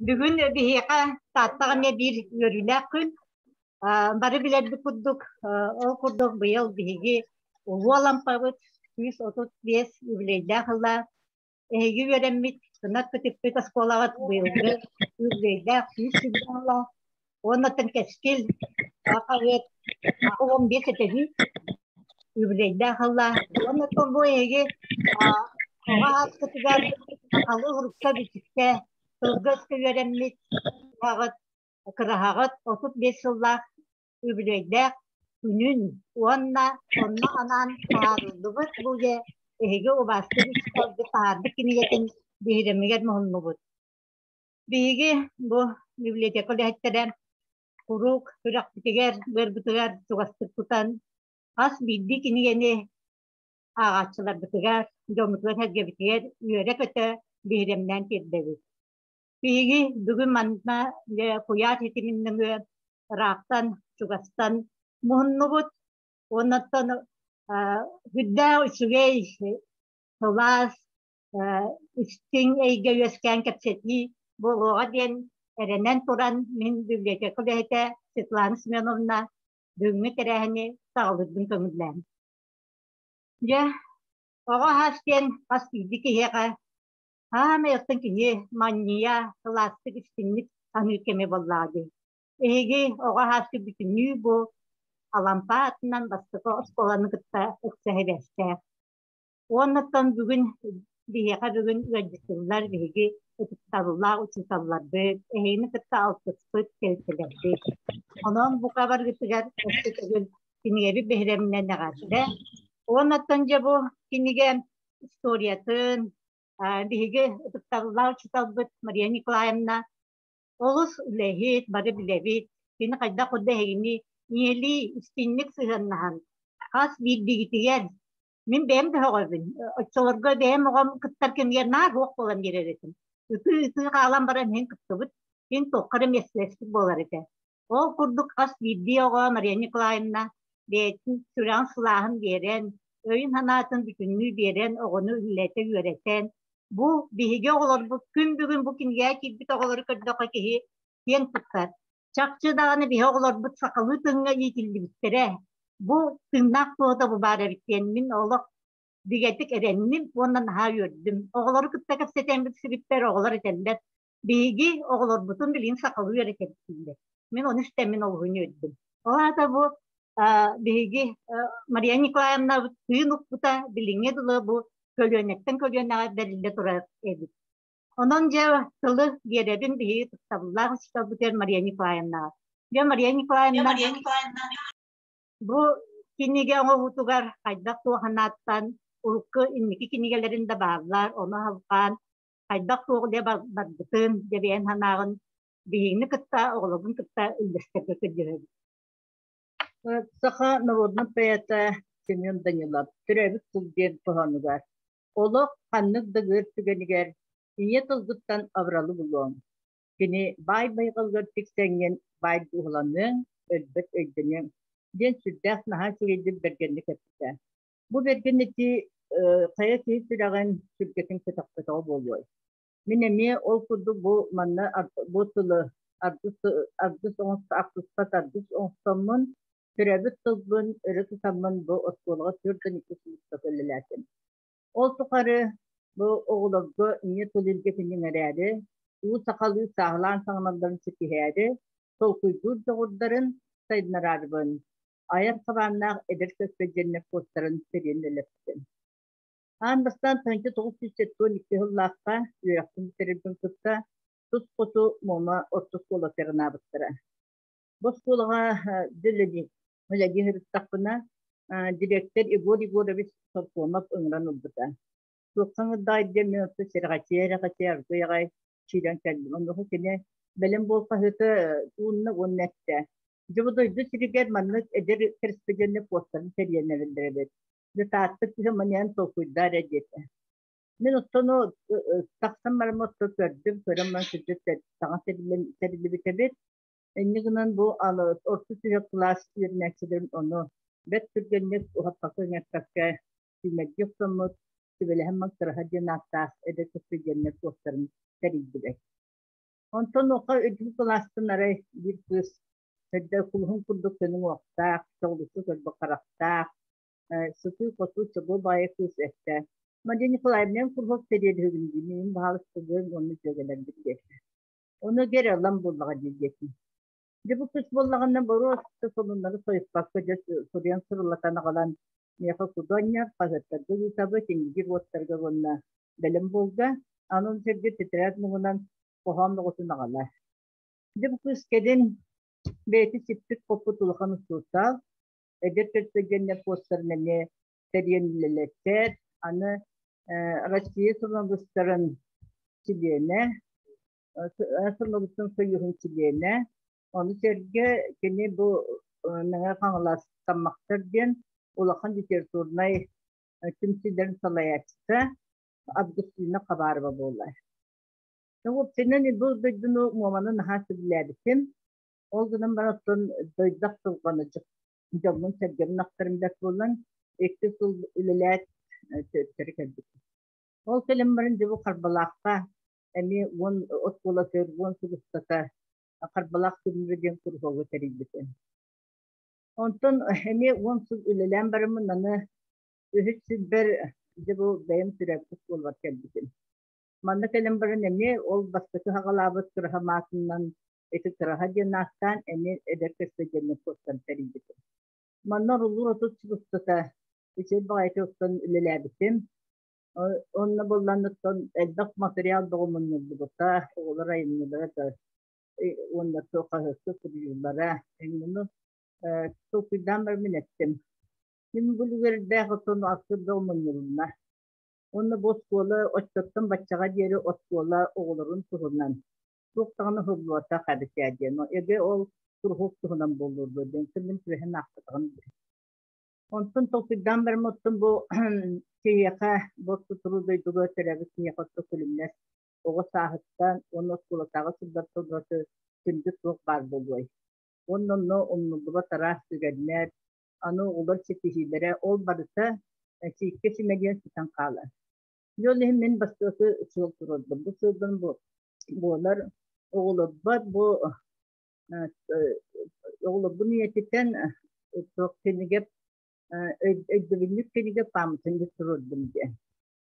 Бүгүн биһиэхэ Тааттаҕа эмиэ биир үөрүүлээх күн. Бары билэрбит курдук, ол курдук быйыл биһиги Улуу Алампабыт 135 үбүлүөйдээх ыла эһиги үөрэммит кынат көтүппүт оскуолаҕыт быйылгы үбүлүөйдээх 100 ыла уоннаттан Кэскил хаһыат 15 этэһии үбүлүөйдээх ыла уоннаттан бу эһиги оҕо ааскытыгар сахалыы урукка бичиккэ тылга-өскө үөрэммит аҕыт кыраһаҕыт 35 сыллаах үбүлүөйдээх күнүн уонна онно анаан таһаарыллыбыт бу дьэ эһиги убаастыыр учууталгыт таһаарбыт кинигэтин биһирэмигэр муһуннубут. Биһиги бу библиотека үлэһиттэрэ куруук күрэхпитигэр, быарбытыгар чугастык тутан хас биирдии кинигэни ааҕааччыларбытыгар, дьоммутугар-сэргэбитигэр үөрэ-көтө биһирэмнээн тиэрдэбит. Биһиги бүгүн манна дьэ куйаар ситимин нөҥүө ыраахтан, чугастан муһуннубут. Уоннаттан үрдээх үчүгэй сылаас, истиҥ эйгэ үөскээн кэпсэтии буолуоҕа диэн эрэнэн туран мин библиотека үлэһитэ Светлана Семеновна бүгүҥҥү тэрээһини саҕалыырбын көҥүллээн. Дьэ, оҕо аһаас диэн хас биирдии киһиэхэ Хаамай оттон киһи манньыйа, сылаастык истиҥник саныыр кэмэ буоллаҕа дии. Эһиги оҕо аһааскы бүтүннүү бу Алампа атынан бастакы оскуоланы кытта ыкса сибээстээх. Уоннаттан бүгүн биһиэхэ бүгүн ыалдьыттыыллар биһиги ытыктабыллаах учууталларбыт, эһигини кытта алтыспыт тэрилтэлэрбит. Онон бука баргытыгар өссө төгүл кинигэбит биһирэминэн эҕэрдэ. Уоннаттан дьэ бу кинигэ историятын, биһиги ытыктабыллаах учууталбыт Мария Николаевна олус үлэһит, бары билэбит. Кини хайдах курдук эһигини ийэлии истиҥник сыһыаннаһан хас биирдиигитигэр мин бэйэм да өҕөбүн. Оччолорго бэйэм оҕом кыттар кэмигэр наар суох буолан биэрэр этим. Ытыы-ытыы хаалан баран иһин кыттыбыт, син туохха эрэ миэстэлэспит буолар этэ. Ол курдук хас биирдии оҕо Мария Николаевна бэйэтин сүрэҕин сылааһын биэрэн, өйүн-санаатын бүтүннүү биэрэн оҕону үлэлэтэ үөрэтэн, бу биһиги оҕолорбут күн бүгүн бу кинигэҕэ киирбит оҕолору көрдөххө киһи киэн туттар. Чахчы даҕаны биһи оҕолорбут сахалыы тыҥҥа иитиллибиттэрэ. Бу тыыннаах туоһута бу баар эбит диэн мин олох бигэтик эрэнним уонна наһаа үөрдүм. Оҕолору кытта кэпсэтэн билсибиттэр, оҕолор этэллэр, биһиги оҕолорбутун билигин сахалыы үөрэтэбит дииллэр. Мин ону истэммин олуһун үөрдүм. Ол аата бу биһиги Мария Николаевна тыын укпута билиҥҥи дылы бу көлүөнэттэн көлүөнэҕэ бэриллэ турар эбит. Онон дьэ тылы биэрэбин биһиги туттабыллаах учууталбытыгар Мария Николаевнаҕа. Дьэ Мария Николаевна бу кинигэ оҥоһуутугар хайдах туох анааттан урукку инники кинигэлэрин да бааллар, ону алҕаан хайдах туох дьэ барбытын, дьэбиэн санааҕын биһигини кытта, оҕолорбун кытта үллэстэргэ көрдөһөбүт. Саха народнай поэта Семен Данилов төрөөбүт тыл диэн хоһоонугар олох ханнык да ыар түгэнигэр ийэ тылгыттан абыралы булуоҥ. Кини баай байҕалыгар тиксэҥҥин баай дууһаланыаҥ, өлбөт өйдөнүөҥ диэн сүрдээх наһаа үчүгэйдик бэргэнник эппитэ. Бу бэргэн ити хайа киһи сүрэҕин сүргэтин көтөхпөтөҕө буолуой? Мин эмиэ ол курдук бу манна бу тылы аргыс аргыс оҥосто ахсыспат аргыс оҥостоммун, төрөөбүт тылбын өрө тутаммын бу оскуолаҕа 42 сылга үлэлээтим. Ол тухары бу оҕолорго ийэ тыл илгэтин иҥэрээри, уу сахалыы сааһылаан саҥаралларын ситиһээри, толкуйдуур дьоҕурдарын сайыннараарыбын, айар хабааннаах эдэр көспөдьүөннэр куостарын тэрийэн үлэлэппитим. Аан бастаан 1972 сыллаахха үөрэхпин бүтэрэрбин кытта тус хоту Муома орто оскуолатыгар анаабыттара. Бу оскуолаҕа үлэлии үлэлии сырыттахпына, дириэктэр Егор Егорович Соркомов ыҥыран ылбыта. Туохха ыҥырдаҕай диэн мин оттон сэрэхэчийэ-эрэхэчийэ аргыый аҕай киирэн кэллим. Онуоха кини бэлэм буол хаһыаты уунна уонна эттэ: «Дьэ бу дойду сиригэр маннык эдэр кэрэспэдьиэннэр куостарын тэрийэн эрэллэр эбит. Дьэ Таатта киһи манан толкуйдаа эрэ» диэтэ. Мин оттон тахсан баран отто көрдүм, көрөн баран сирдьит саҥа тэриллибит эбит. Инньэ гынан бу орто сүһүөх кылаас үөрэнээччилэрин ону бэрт түргэнник уһаппакка-ыҥырпакка сүүмэрдии охсоммут, сүбэлэһэн Малтараһа диэн ааттаах эдэр кэспэдиэннэр куостарын тэрийдилэр. Онтон ока үрдүкү кылаастан арай биир кыыс эрдэ кулуһун курдук көнүҥ уохтаах, чоҕулуччу көрбөх харахтаах, сытыы-хотуу чобуо баайа кыыс эттэ: «Мария Николаевна, эн куруук тэриэлиһигин дии, миигин баһаалыстыгыаҥ уонна дьүөгэлэрбит» диэтэ. Ону гэр ылан буоллаҕа дии диэтим. Дьэ бу кыыс буоллаҕына боруоста сонуннары сойуппакка дьэ суруйан сурулатан аҕалан миэхэ худуонньар, хаһыаттарга ыытабыт, инники уоттарга уонна бэлэм буолга. Аны ол сиргэ тетрадь муҥунан хоһоон оҕотун аҕала. Дьэ бу кыыс кэлин бэйэтэ сиппит-хоппут улахан учуутал, эдэр көрсөгөннөр постарын эмиэ тэрийэн үлэлэттэр. Аны Россия суруналыыстарын чилиэнэ, суруналыыстарын союһун чилиэнэ. Ону сэргэ кини бу Мэҥэ Хаҥалас Таммахтар диэн улахан литературнай түмсүүлэрин салайааччыта Августина Хабарова буолар. Уопсайынан бу дойдуну Муоманы наһаа сөбүлээбитим. Ол гынан баран оттон дойдах сылҕаны дьоммун-сэргэбин ахтарым бэрт буолан, 2 сыл үлэлээт төттөрү кэлбитим. Ол кэлэн баран дьэ бу Харбалаахха эмиэ 10 оскуолатыгар 10 сыл устата Харбалаах күннүгэ диэн куруһуогу тэрийбитим. Онтон эмиэ 10 сыл үлэлээн бараммын аны үһүс сирбэр дьэ бу бэйэм төрөөбүт оскуолабар кэлбитим. Манна кэлэн баран эмиэ ол бастакы саҕалаабыт Кыраһа маатынан ити Кыраһа диэн ааттаан эмиэ эдэр көрсөдьүөннэр куостан тэрийбитим. Манна орулуур 30 сыл устата үчүгэй баҕайытык оттон үлэлээбитим. Онно буолланыттан элбэх материал бөҕө мунньуллубута, оҕолор айымньылара да уонна хаһыакка суруйуулара. Ону толкуйдаан баран мин эттим. Мин бу үлүгэрдээх оттон астыр бөҕө мунньулунна. Уонна бу оскуола оччоттон баччаҕа диэри оскуола оҕолорун туһунан туох даҕаны уһуллубатах эбит ээ диэн. Эгэ ол куруһуок туһунан буолуо дуо диэн мин түбэһэн аахпатаҕым. Онтон толкуйдаан баран оттон бу киһиэхэ бу туруу дойдуга төрөөбүт киһиэхэ орто күлүмнэс оҕо сааһыттан уонна оскуолатааҕы сыллартан ураты күндү туох баар буолуой? Уонна онно умнуллубат араас түгэннэр, аны оҕолор ситиһиилэрэ ол барыта сииккэ симэлийэн сүтэн хаалар. Дьэ ол иһин мин бастакы сыал туруордум. Бу сыалбын бу буолар оҕолорбор бу оҕолорбун үйэтитэн туох кинигэ өйдөбүнньүк кинигэ пааматынньык туруордум диэн.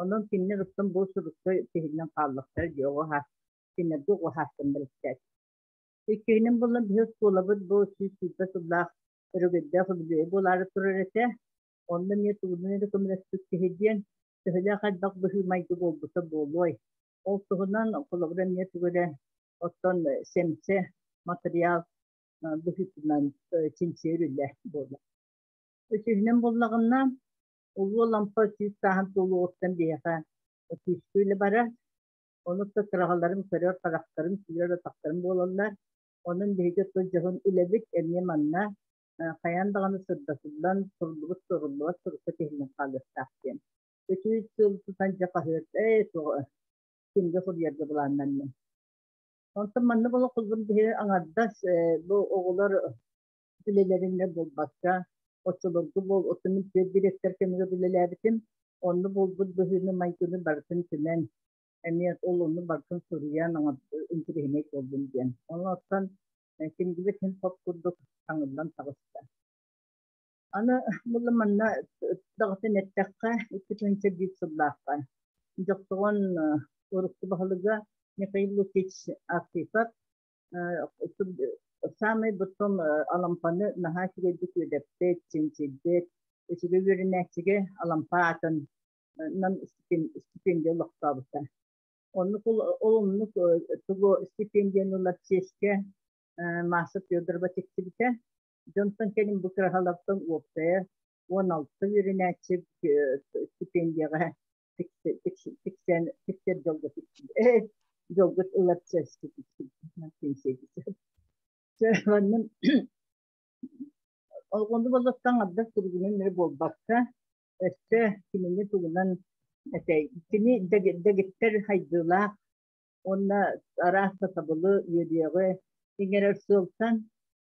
Онон кинилэр оттон бу сурукка тиһиллэн хааллахтара дии оҕо саас кинилэргэ оҕо саастан бэрэссээт. Иккиһинэн буолан биһи оскуолабыт бу 120 сыллаах өрөгөйдөөх үбүлүөйэ буолаары турар этэ. Онно эмиэ тугунан эрэ көмөлөспүт киһи диэн төһөлөөх элбэх быһыы-майгы буолбута буолуой. Ол туһунан холобура эмиэ тугу эрэ оттон сэмсэ матырыйаал быһыытынан чинчийэр үлэ буолар. Үсүһүнэн буоллаҕына, Улуу Лампа 100 сааһын туолуоҕуттан биһиэхэ күүскэ үлэ барар. Ону кыраһаларым көрөр харахтарым, сүүрэр атахтарым буолаллар. Онон биһиги тыл дьоһун үлэбит эмиэ манна хайаан даҕаны сырдатыллан, суруллубут суруллубат сурукка тиһиллэн хаалыахтаах диэн. Үчүгэй сыл тутан дьэ хаһыат ээ суоҕа кинигэ суруйарга былааннанным. Онтон манна буола холбун биһиги аҥардас бу оҕолор үлэлэринэн буолбакка, оччолорго буол оттон мин түөрт дириэктэр кэмигэр үлэлээбитим. Онно буолбут быһыыны-майгыны барытын түмэн, эмиэ ол онну барытын суруйан интириэһинэй буоллун диэн. Ону оттон кинигибит син хоп курдук таҥыллан таҕыста. Аны була манна даҕатан эттэххэ, 2001 сыллаахха Дьохсоҕон урукку баһылыга Михаил Лукич Архипов саамай бутум Алампаны наһаа үчүгэйдик үөдэппит, чинчийбит, үчүгэй үөрэнээччигэ Алампа аатын нам стипендия олохтообута. Оннук ол оннук тугу стипендияны ылар чиэскэ Маша Федорова тиксибитэ. Дьонтон кэлин бу кыраһалартан уопсайа 16 үөрэнээччи стипендияҕа тиксэн тиксэр дьолго дьолгут ылар чиэскэ тиксибит. Онну боллоттон ардах туругунан эрэ буолбакка, өссө кинини тугунан этэй, кини дэгиттэр хайдыылаах уонна араас сатабылы, үөрүйэҕи иҥэрэр сыалтан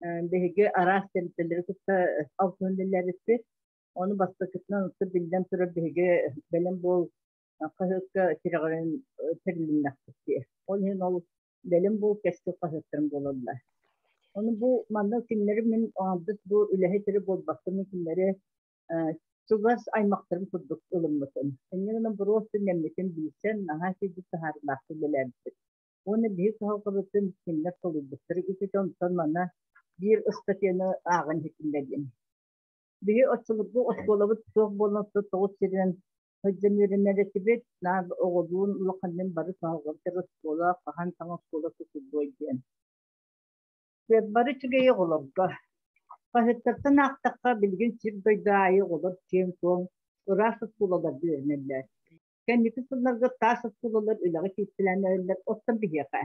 биһиги араас тэрилтэлэри кытта алтыһан үлэлээбиппит. Ону бастакытынан биллэн турар биһиги бэлэм буол хаһыакка тирэҕирэн тэрилиннэхпит дии. Ол иһин ол Бэлэм буол кэскил хаһыаттарын буолаллар. Ону бу манна кинилэри мин оҥорбут бу үлэһит эрэ буолбакка мин кинилэри чугас аймахтарым курдук ылыммытым. Инньэ гынан боруоста нэммитин билсэн, наһаа сирдик таһаарыылаахтык үлэлээбиппит. Уонна биһиги кыһалҕабытын кинилэр толуйбуттара ититэ онтон манна биир ыстатыйаны ааҕан иһитиннэрдим. Биһи оччолорго оскуолабыт суох буолан тоҕус сиринэн сылдьан үөрэнэр этибит. Наар оҕолуун улаханныын бары кыһалҕабыт оскуола, хаһан саҥа оскуола тутуллуой диэн. Бары үчүгэй оҕолорго. Хаһыаттартан аахтахха, билигин сир-дойду аайы оҕолор киэҥ-куоҥ, ыраас оскуолаларга үөрэнэллэр. Кэнники сылларга таас оскуолалар үлэҕэ кииртэлээн эрэллэр, оттон биһиэхэ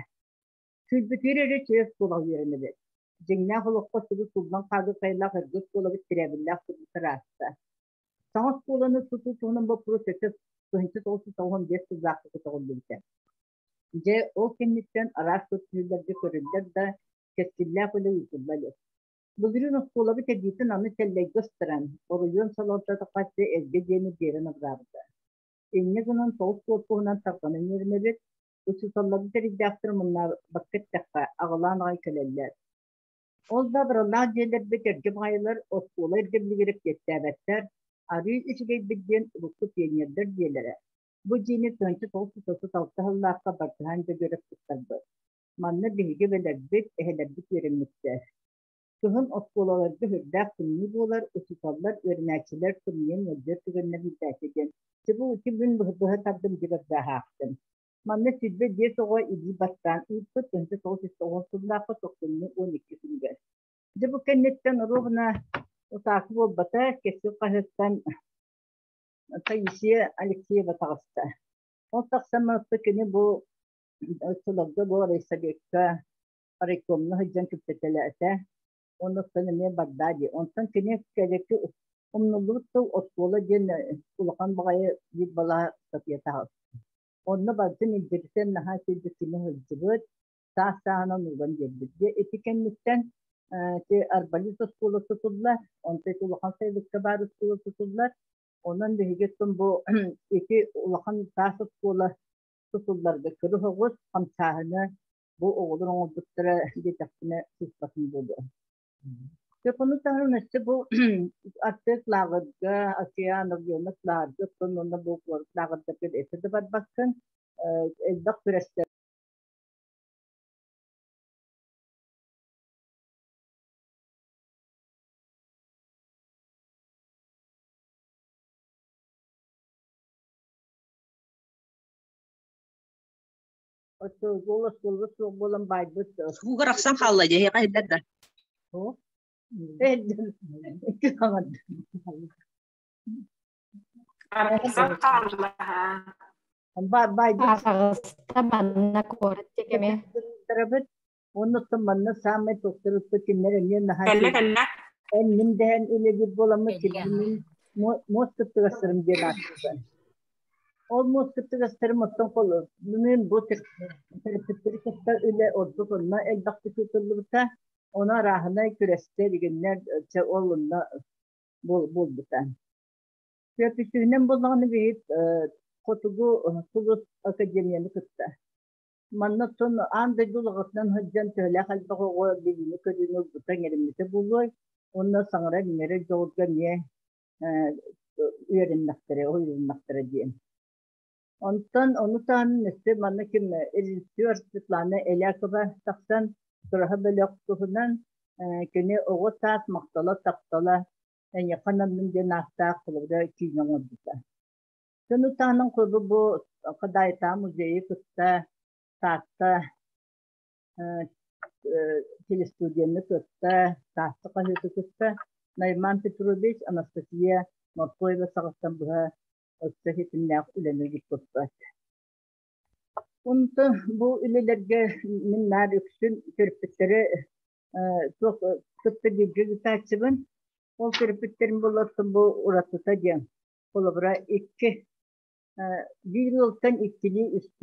сүүрбүтүгэр эрэ үчүгэй оскуолаҕа үөрэнэбит. Дьиҥнээх олоххо тугу сууллан хаалыах айылаах эргэ оскуолабыт тирээбиллээх турбуттар ааста. Саҥа оскуоланы тутуу туһунан боппуруос өссө 1995 сыллаахха көтөҕүллүбүтэ. Дьэ, ол кэнниттэн араас көрсүһүүлэргэ көрүллэр да, кэскиллээх үлэ ыытылла илик. Былырыын оскуолабыт эбиитин аны тэллэйгэ ыстаран, оройуон салалтата хас да эргэ дьиэни биэрэн абыраабыта. Инньэ гынан тоҕус куорпуһунан тарҕанан үөрэнэбит, учууталларбыт эрэйдээхтэр муннаабакка эттэххэ, аҕылаан аҕай кэлэллэр. Ол да абыраллаах дьиэлэрбит эргэ баҕайылар оскуола ирдэбилигэр эппиэттээбэттэр, арыый үчүгэйбит диэн урукку пионердар дьиэлэрэ. Бу дьиэни 1936 сыллаахха Бартыһаан Дьөгүөрэп туттарбыт. Манна биһиги эбэлэрбит, эһэлэрбит үөрэммиттэр. Кыһын оскуолаларга сүрдээх тымныы буолар, учууталлар, үөрэнээччилэр тымныйан ыалдьар түгэннэрин үрдээтэ диэн бу күн быһа тардым дьыбардааһаахтым. Манна 25 оҕо илии баттаан ыыппыт 1990 сыллаахха тохсунньу 12 күнүгэр. Дьэ бу кэнниттэн оруобуна утаакы буолбата, кэскил хаһыаттан Таисия Алексеева таҕыста. Ол тахсан барыста кини бу оччолорго бу райсоветка, райкомҥа сылдьан кэпсэтэлээтэ. Оннуттан эмиэ барда дии. Онтон кини кэлеки умнуллубут тыл оскуола диэн улахан баҕайы биир балаһа статья таҕыста. Онно барытын илдьиритэн наһаа үчүгэйдик кини сылдьыбыт, саас-сааһынан ууран биэрбит. Дьэ ити кэнниттэн ити арбалет оскуола тутуллар, онтон ити улахан сайылыкка баар оскуола тутуллар. Онон биһиги бу ити улахан таас оскуола тутулларга кыры оҕус хамсааһына бу оҕолор оҥорбуттара диэтэхпинэ сыыспатын буолуо. Ону таһынан өссө бу Артек лааҕырга, Океан Орленок лааҕырга, оттон уонна бу куорат лааҕырдарга этэ да барбаккын, элбэх күрэстэр Оччолорго оскуола суох буолан байбыт Ууга арахсан хаалла дьэ эһиэхэ иһиллэр да? Арахсан хаалла Байбыт Аҕыста манна куорат диэки Тарабыт оннуттан манна саамай тохторуппут кинилэр эмиэ наһаа Кэллэ кэллэ. Эн мин дэһэн үлэлиир буоламмыт кирбинин муос кыттыгастарым диэн ааттыыбын. Ол муос кыттыгастарым оттон мин бу төрөппүттэри кытта үлэ ордук онно элбэхтик ыытыллыбыта. Ону арааһынай күрэстэр игиннэр чэ ол онно буолбута. Төрөппүттүүнэн буоллаҕына биһиги Хотугу Сулус академияны кытта. Манна оттон аан дойду улаҕатынан сылдьан төһөлөөх элбэх оҕо билиини-көрүүнү ылбыта иҥэриммитэ буолуой уонна саҥарар-иҥэрэр дьоҕурга эмиэ үөрэннэхтэрэ, уһуйулуннахтара диэн. Онтон ону таһынан өссө манна ким режиссер Светлана Элякова тахсан Кыраһа бөлөх туһунан кини оҕо саас махтала, таптала эйиэхэ ананным диэн ааттаах холобура киинэ оҥорбута. Ону таһынан холобур бу Хадаайытаа музейы кытта Таатта телестудияны кытта Таатта хаһыаты кытта Найман Петрович, Анастасия Моркоева саҕаттан быһа өссө ситимнээх үлэни ыыппыппыт. Онтон бу үлэлэргэ мин наар үксүн төрөппүттэри туох кытта бииргэ ыытааччыбын. Ол төрөппүттэрим буоллартан бу уратыта диэн. Холобура, икки биир ыалтан иккилии үстүү